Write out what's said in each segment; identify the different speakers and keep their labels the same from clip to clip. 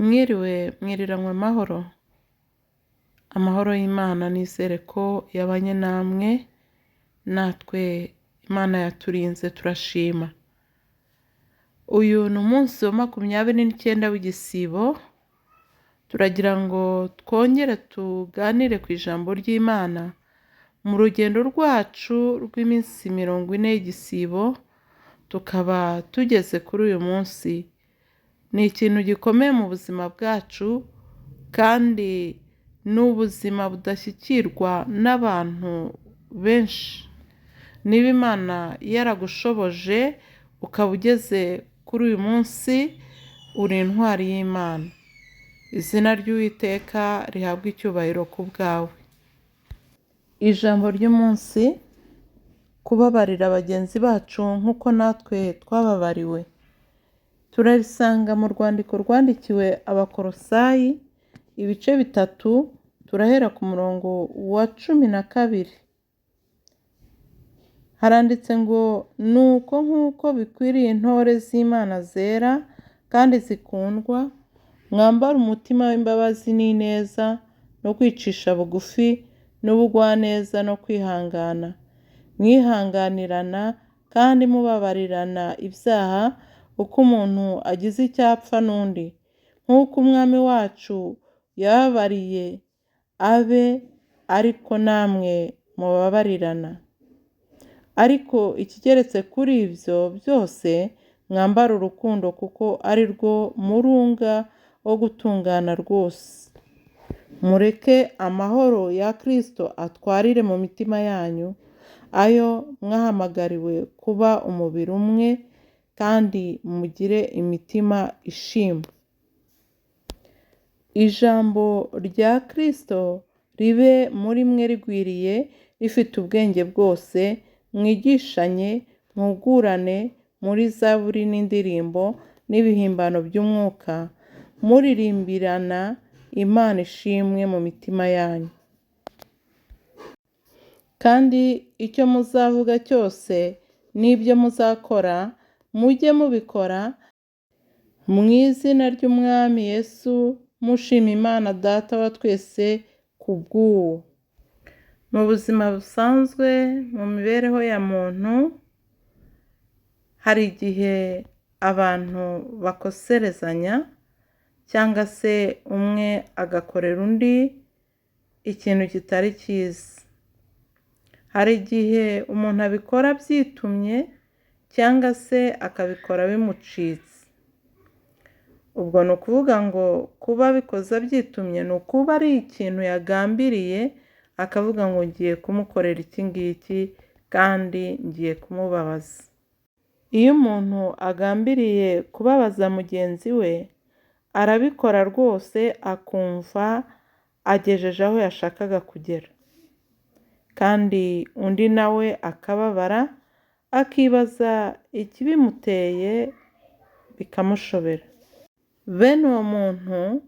Speaker 1: Mwiriwe mwiriranywe amahoro, amahoro y'Imana nizere ko yabanye namwe, natwe Imana yaturinze turashima. Uyu ni umunsi wa 29 w'igisibo, turagira ngo twongere tuganire ku ijambo ry'Imana mu rugendo rwacu rw'iminsi 40 y'igisibo, tukaba tugeze kuri uyu munsi. Ni ikintu gikomeye mu buzima bwacu kandi ni ubuzima budashyikirwa n'abantu benshi. Niba Imana yaragushoboje ukaba ugeze kuri uyu munsi, uri intwari y'Imana. Izina ry'Uwiteka rihabwe icyubahiro ku bwawe. Ijambo ry'umunsi: kubabarira bagenzi bacu nk'uko natwe twababariwe. Turarisanga mu rwandiko rwandikiwe Abakolosayi, ibice 3, turahera ku murongo wa 12. Haranditse ngo: nuko nk'uko bikwiriye intore z'Imana zera kandi zikundwa, mwambare umutima w'imbabazi n'ineza no kwicisha bugufi n'ubugwaneza no kwihangana, mwihanganirana kandi mubabarirana ibyaha uko umuntu agize icyo apfa n'undi, nk'uko Umwami wacu yababariye abe ariko namwe mubabarirana. Ariko ikigeretse kuri ibyo byose, mwambare urukundo kuko ari rwo murunga wo gutungana rwose. Mureke amahoro ya Kristo atwarire mu mitima yanyu, ayo mwahamagariwe kuba umubiri umwe, kandi mugire imitima ishima. Ijambo rya Kristo ribe muri mwe rigwiriye, rifite ubwenge bwose, mwigishanye, mwugurane muri zaburi n'indirimbo n'ibihimbano by'umwuka, muririmbirana Imana ishimwe mu mitima yanyu. Kandi icyo muzavuga cyose n'ibyo muzakora, mujye mubikora mu izina ry'Umwami Yesu, mushima Imana Data wa twese ku bw'uwo. Mu buzima busanzwe, mu mibereho ya muntu, hari igihe abantu bakoserezanya cyangwa se umwe agakorera undi ikintu kitari cyiza. Hari igihe umuntu abikora abyitumye cyangwa se akabikora bimucitse. Ubwo ni ukuvuga ngo kuba abikoze abyitumye ni ukuba ari ikintu yagambiriye, akavuga ngo ngiye kumukorera iki ngiki kandi ngiye kumubabaza. Iyo umuntu agambiriye kubabaza mugenzi we, arabikora rwose akumva agejeje aho yashakaga kugera. Kandi undi nawe akababara, akibaza ikibimuteye bikamushobera. Bene uwo muntu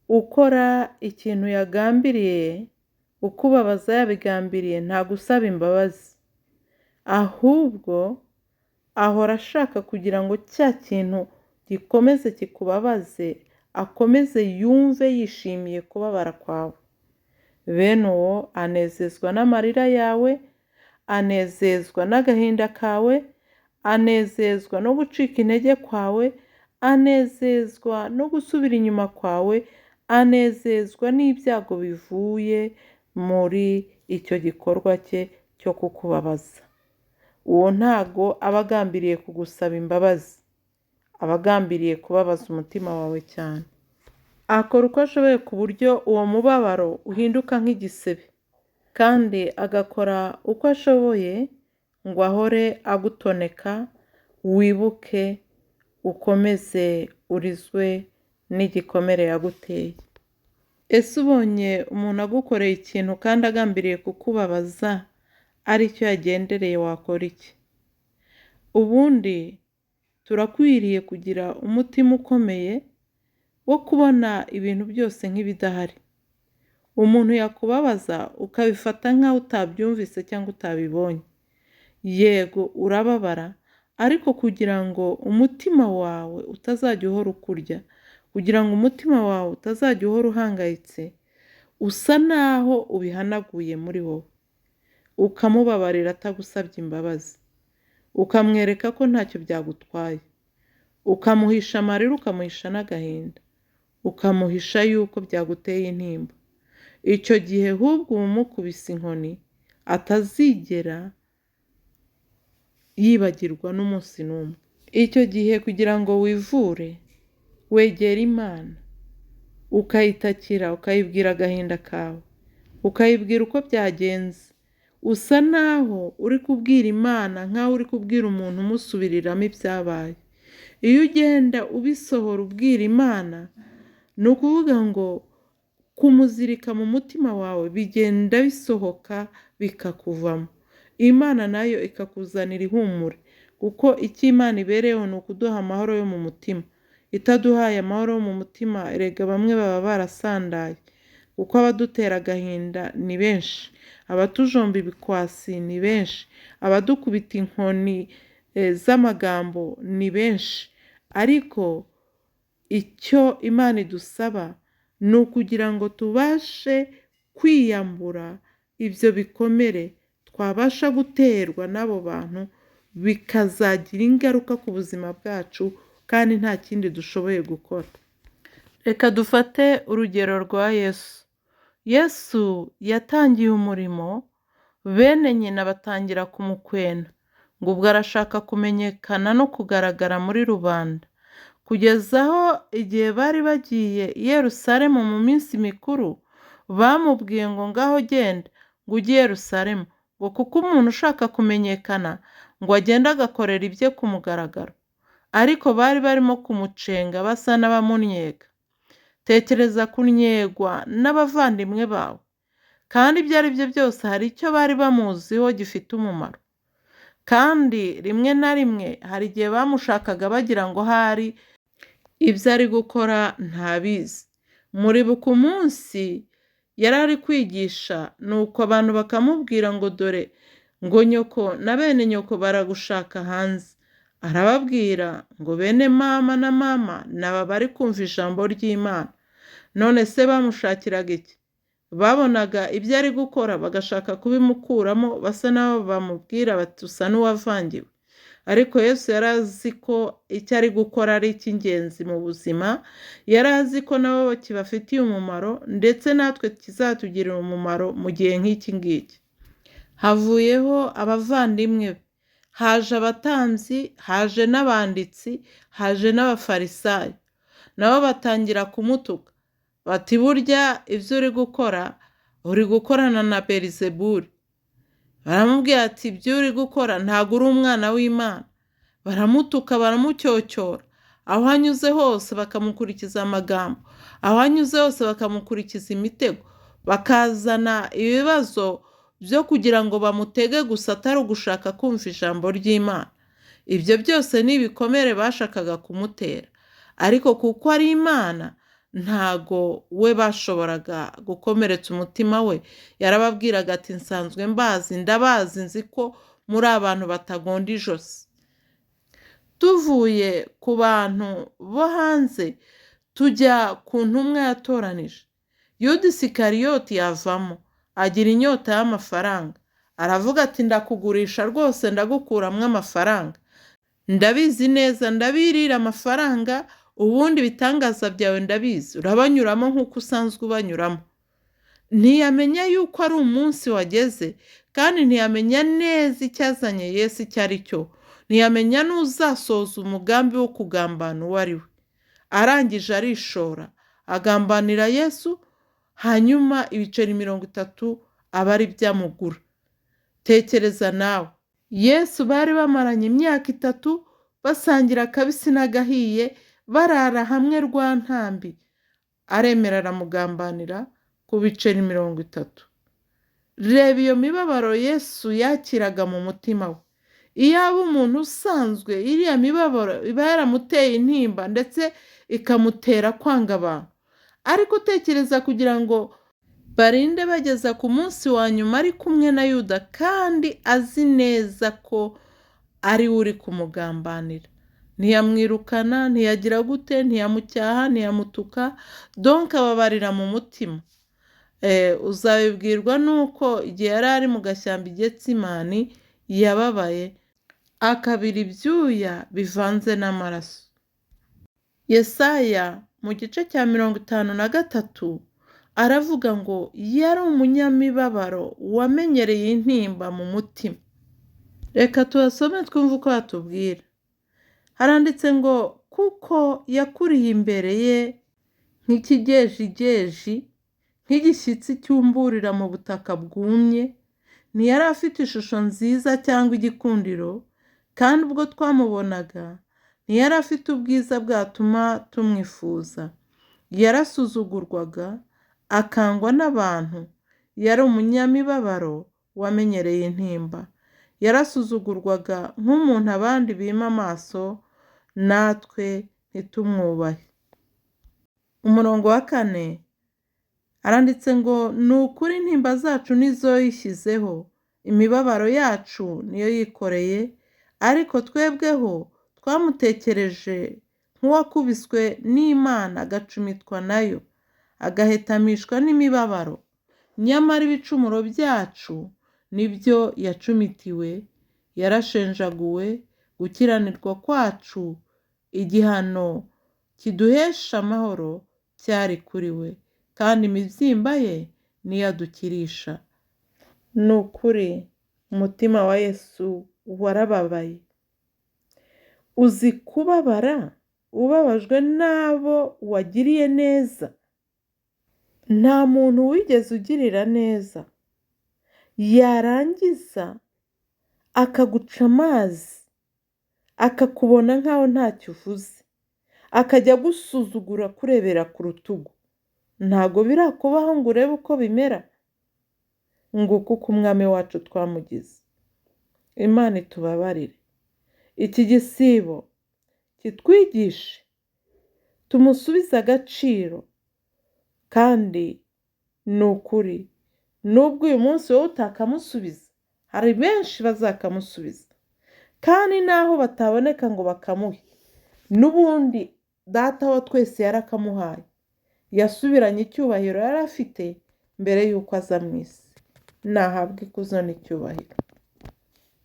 Speaker 1: ukora ikintu yagambiriye, ukubabaza yabigambiriye, ntagusaba imbabazi, ahubwo ahora ashaka kugira ngo cya kintu gikomeze kikubabaze, akomeze yumve yishimiye kubabara kwawe. Bene uwo anezezwa n'amarira yawe, anezezwa n'agahinda kawe, anezezwa no gucika intege kwawe, anezezwa no gusubira inyuma kwawe, anezezwa n'ibyago bivuye muri icyo gikorwa cye cyo kukubabaza. Uwo ntago aba agambiriye kugusaba imbabazi, aba agambiriye kubabaza umutima wawe cyane. Akora uko ashoboye ku buryo uwo mubabaro uhinduka nk'igisebe, kandi agakora uko ashoboye ngo ahore agutoneka, wibuke, ukomeze urizwe n'igikomere yaguteye. Ese ubonye umuntu agukoreye ikintu kandi agambiriye kukubabaza, aricyo yagendereye, wakora iki? Ubundi turakwiriye kugira umutima ukomeye wo kubona ibintu byose nk'ibidahari. Umuntu yakubabaza ukabifata nk'aho utabyumvise cyangwa utabibonye. Yego urababara, ariko kugira ngo umutima wawe utazajya uhora ukurya, Kugira ngo umutima wawe utazajya uhora uhangayitse, usa naho ubihanaguye muri wowe, ukamubabarira atagusabye imbabazi, ukamwereka ko ntacyo byagutwaye, ukamuhisha amarira, ukamuhisha n'agahinda, ukamuhisha yuko byaguteye intimba. Icyo gihe ahubwo uba umukubise inkoni atazigera yibagirwa n'umunsi n'umwe. Icyo gihe kugira ngo wivure, wegera Imana, ukayitakira, ukayibwira agahinda kawe, ukayibwira uko byagenze. Usa naho uri kubwira Imana nk'aho uri kubwira umuntu umusubiriramo ibyabaye. Iyo ugenda ubisohora ubwira Imana, ni ukuvuga ngo kumuzirika mu mutima wawe bigenda bisohoka bikakuvamo. Imana nayo ikakuzanira ihumure, kuko icyo Imana ibereyeho ni ukuduha amahoro yo mu mutima. Itaduhaye amahoro yo mu mutima, erega bamwe baba barasandaye, kuko abadutera agahinda ni benshi, abatujomba ibikwasi ni benshi, abadukubita inkoni z'amagambo ni benshi. Ariko icyo Imana idusaba ni ukugira ngo tubashe kwiyambura ibyo bikomere twabasha guterwa n'abo bantu, bikazagira ingaruka ku buzima bwacu kandi nta kindi dushoboye gukora. Reka dufate urugero rwa Yesu. Yesu yatangiye umurimo, bene nyina batangira kumukwena, ngo ubwo arashaka kumenyekana no kugaragara muri rubanda. Kugeza aho igihe bari bagiye i Yerusalemu mu minsi mikuru, bamubwiye ngo ngaho genda, ngo ujye i Yerusalemu, ngo kuko umuntu ushaka kumenyekana ngo agende agakorera ibye ku mugaragaro. Ariko bari barimo kumucenga basa n'abamunnyega. Tekereza kunnyegwa n'abavandimwe bawe, kandi ibyo ari byo byose hari icyo bari bamuziho gifite umumaro. Kandi rimwe na rimwe hari igihe bamushakaga bagira ngo hari ibyo ari gukora ntabizi. Muribuka umunsi yari ari kwigisha, nuko abantu bakamubwira ngo dore ngo nyoko na bene nyoko baragushaka hanze. Arababwira ngo bene mama na mama ni aba bari kumva ijambo ry'Imana. None se bamushakiraga iki? Babonaga ibyo ari gukora bagashaka kubimukuramo, basa n'abo bamubwira bati usa n'uwavangiwe. Ariko Yesu yari azi ko icyo ari gukora ari icy'ingenzi mu buzima, yari azi ko nabo kibafitiye umumaro, ndetse natwe kizatugirira umumaro mu gihe nk'iki ngiki. Havuyeho abavandimwe be, haje abatambyi, haje n'abanditsi, haje n'abafarisayo, nabo batangira kumutuka bati burya ibyo uri gukora uri gukorana na Beelizebuli. Baramubwira ati ibyo uri gukora ntabwo uri umwana w'Imana. Baramutuka, baramucyocyora, aho anyuze hose bakamukurikiza amagambo, aho anyuze hose bakamukurikiza imitego, bakazana ibibazo byo kugira ngo bamutege gusa, atari ugushaka kumva ijambo ry'Imana. Ibyo byose ni ibikomere bashakaga kumutera, ariko kuko ari Imana ntago we bashoboraga gukomeretsa umutima we. Yarababwiraga ati nsanzwe mbazi, ndabazi, nzi ko muri abantu batagonda ijosi. Tuvuye ku bantu bo hanze tujya ku ntumwa yatoranije. Yuda Isikariyoti yavamo, agira inyota y'amafaranga, aravuga ati ndakugurisha rwose, ndagukuramo amafaranga, ndabizi neza, ndabirira amafaranga, ubundi ibitangaza byawe ndabizi, urabanyuramo nk'uko usanzwe ubanyuramo. Ntiyamenya yuko ari umunsi wageze, kandi ntiyamenya neza icyazanye Yesu icyo ari cyo, ntiyamenya n'uzasohoza umugambi wo kugambana uwo ari we. Arangije arishora, agambanira Yesu, hanyuma ibiceri 30 aba ari byo amugura. Tekereza nawe, Yesu bari bamaranye imyaka 3 basangira akabisi n'agahiye, barara hamwe rwa ntambi, aremera aramugambanira ku biceri 30. Reba iyo mibabaro Yesu yakiraga mu mutima we. Iyo aba umuntu usanzwe, iriya mibabaro iba yaramuteye intimba ndetse ikamutera kwanga abantu. Ariko utekereza kugira ngo barinde bageza ku munsi wa nyuma ari kumwe na Yuda, kandi azi neza ko ari we uri kumugambanira. Ntiyamwirukana, ntiyagira gute, ntiyamucyaha, ntiyamutuka, donc ababarira mu mutima. Uzabibwirwa n'uko igihe yari ari mu gashyamba i Getsimani yababaye, akabira ibyuya bivanze n'amaraso. Yesaya mu gice cya 53 aravuga ngo yari umunyamibabaro wamenyereye intimba mu mutima. Reka tuhasome twumve uko hatubwira. Haranditse ngo kuko yakuriye imbere ye nk'ikigejigeji, nk'igishyitsi cyumburira mu butaka bwumye, ntiyari afite ishusho nziza cyangwa igikundiro, kandi ubwo twamubonaga ntiyari afite ubwiza bwatuma tumwifuza. Yarasuzugurwaga, akangwa n'abantu, yari umunyamibabaro wamenyereye intimba. Yarasuzugurwaga nk'umuntu abandi bima amaso, natwe ntitumwubahe. Umurongo wa 4 aranditse ngo ni ukuri intimba zacu nizo yishyizeho, imibabaro yacu niyo yikoreye, ariko twebweho twamutekereje nk'uwakubiswe n'Imana agacumitwa nayo, agahetamishwa n'imibabaro. Nyamara ibicumuro byacu nibyo yacumitiwe, yarashenjaguwe, gukiranirwa kwacu igihano kiduhesha amahoro cyari kuri we, kandi imibyimba ye niyo adukirisha. Ni ukuri umutima wa Yesu warababaye. Uzi kubabara ubabajwe n'abo wagiriye neza? Nta muntu wigeze ugirira neza yarangiza akaguca amazi, akakubona nk'aho ntacyo uvuze, akajya agusuzugura akurebera ku rutugu. Ntago birakubaho ngo urebe uko bimera? Nguko uko umwami wacu twamugize. Imana itubabarire. Iki gisibo kitwigishe tumusubize agaciro, kandi ni ukuri nubwo uyu munsi wowe utakamusubiza, hari benshi bazakamusubiza, kandi naho bataboneka ngo bakamuhe, n'ubundi data wa twese yarakamuhaye, yasubiranye icyubahiro yari afite mbere y'uko aza mu isi. Nahabwe ikuzo n'icyubahiro.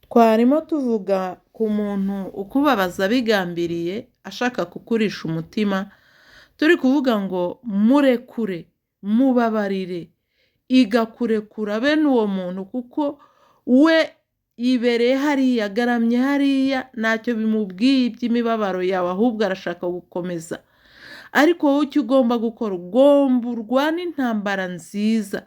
Speaker 1: Twarimo tuvuga ku muntu ukubabaza bigambiriye ashaka kukurisha umutima, turi kuvuga ngo murekure, mubabarire, iga kurekura bene uwo muntu, kuko we yibereye hariya, agaramye hariya, ntacyo bimubwiye iby'imibabaro yawe, ahubwo arashaka gukomeza. Ariko wowe icyo ugomba gukora, ugomba urwane intambara nziza,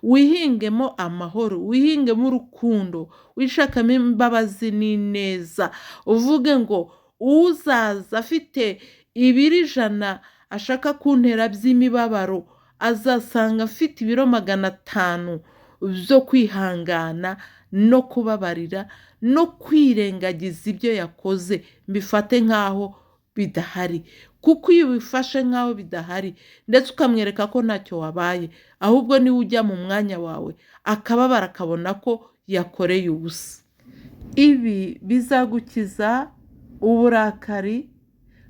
Speaker 1: wihingemo amahoro, wihingemo urukundo, wishakamo imbabazi n'ineza, uvuge ngo uzaza afite ibiro 100 ashaka kuntera by'imibabaro, azasanga afite ibiro 500 byo kwihangana no kubabarira no kwirengagiza ibyo yakoze, mbifate nk'aho bidahari. Kuko iyo ubifashe nk'aho bidahari, ndetse ukamwereka ko ntacyo wabaye, ahubwo niwe ujya mu mwanya wawe akababara, akabona ko yakoreye ubusa. Ibi bizagukiza uburakari,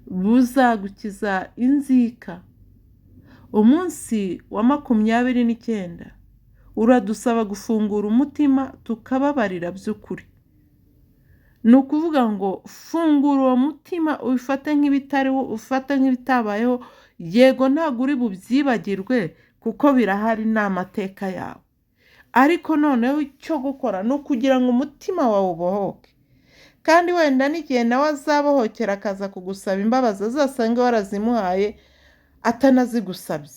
Speaker 1: buzagukiza inzika. Umunsi wa 29 uradusaba gufungura umutima tukababarira by'ukuri. Ni ukuvuga ngo fungura uwo mutima, ubifate nk'ibitariho, ufate nk'ibitabayeho. Yego ntabwo uri bubyibagirwe kuko birahari, ni amateka yawe. Ariko noneho icyo gukora ni ukugira ngo umutima wawe ubohoke, kandi wenda n'igihe nawe azabohokera akaza kugusaba imbabazi, azasange warazimuhaye atanazigusabye.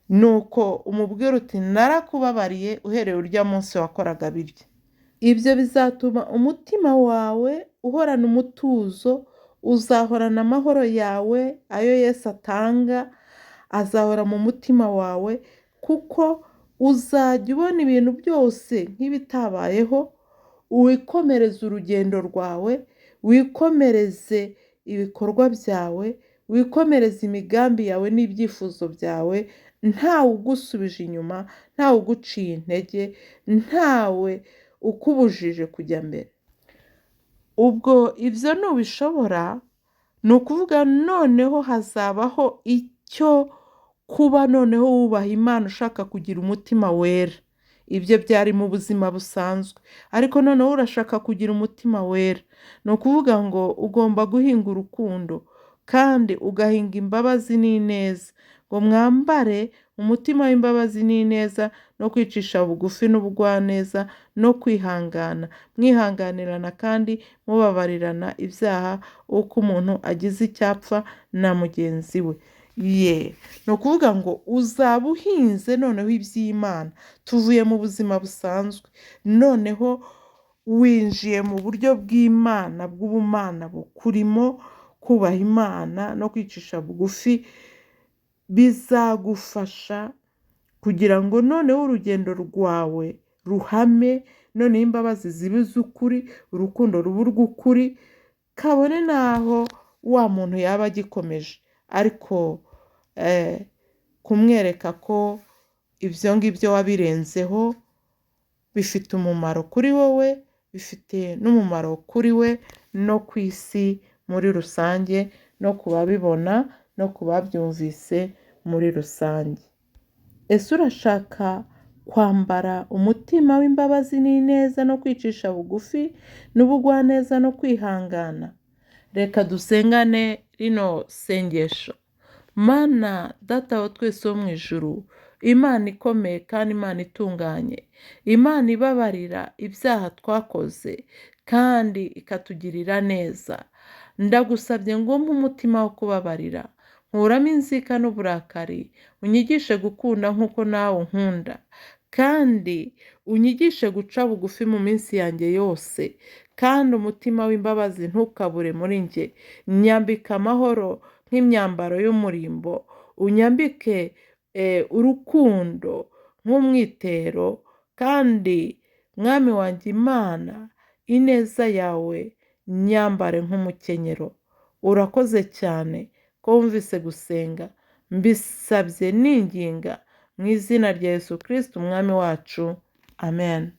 Speaker 1: Nuko umubwira uti narakubabariye uhereye urya munsi wakoraga birya. Ibyo bizatuma umutima wawe uhorana umutuzo, uzahorana amahoro yawe, ayo Yesu atanga azahora mu mutima wawe, kuko uzajya ubona ibintu byose nk'ibitabayeho, wikomereze urugendo rwawe, wikomereze ibikorwa byawe, wikomereze imigambi yawe n'ibyifuzo byawe, ntawe ugusubije inyuma, ntawe uguciye intege, ntawe ukubujije kujya mbere. Ubwo ibyo nubishobora, ni ukuvuga noneho hazabaho icyo kuba noneho wubaha Imana ushaka kugira umutima wera. Ibyo byari mu buzima busanzwe, ariko noneho urashaka kugira umutima wera. Ni ukuvuga ngo ugomba guhinga urukundo kandi ugahinga imbabazi n'ineza, ngo mwambare umutima w'imbabazi n'ineza no kwicisha bugufi n'ubugwaneza no kwihangana, mwihanganirana kandi mubabarirana ibyaha uko umuntu agize icyapfa na mugenzi we. Ye, ni ukuvuga ngo uzaba uhinze noneho iby'Imana. Tuvuye mu buzima busanzwe, noneho winjiye mu buryo bw'Imana, bw'ubumana bukurimo, kubaha Imana no kwicisha bugufi bizagufasha kugira ngo noneho urugendo rwawe ruhame, noneho imbabazi zibe iz'ukuri, urukundo rube urw'ukuri, kabone n'aho wa muntu yaba agikomeje, ariko kumwereka ko ibyo ngibyo wabirenzeho bifite umumaro kuri wowe, bifite n'umumaro kuri we no ku isi muri rusange, no ku babibona no ku babyumvise muri rusange. Ese urashaka kwambara umutima w'imbabazi n'ineza no kwicisha bugufi n'ubugwaneza no kwihangana? Reka dusengane rino sengesho. Mana Data wa twese wo mu ijuru, Imana ikomeye kandi Imana itunganye, Imana ibabarira ibyaha twakoze kandi ikatugirira neza, ndagusabye ngo mpe umutima wo kubabarira, nkuramo inzika n'uburakari, unyigishe gukunda nk'uko nawe unkunda, kandi unyigishe guca bugufi mu minsi yanjye yose, kandi umutima w'imbabazi ntukabure muri njye. Nyambika amahoro nk'imyambaro y'umurimbo, unyambike urukundo nk'umwitero, kandi Mwami wanjye Imana, ineza yawe nyambare nk'umukenyero. Urakoze cyane ko wumvise gusenga, mbisabye ninginga mu izina rya Yesu Kristo Umwami wacu, amen.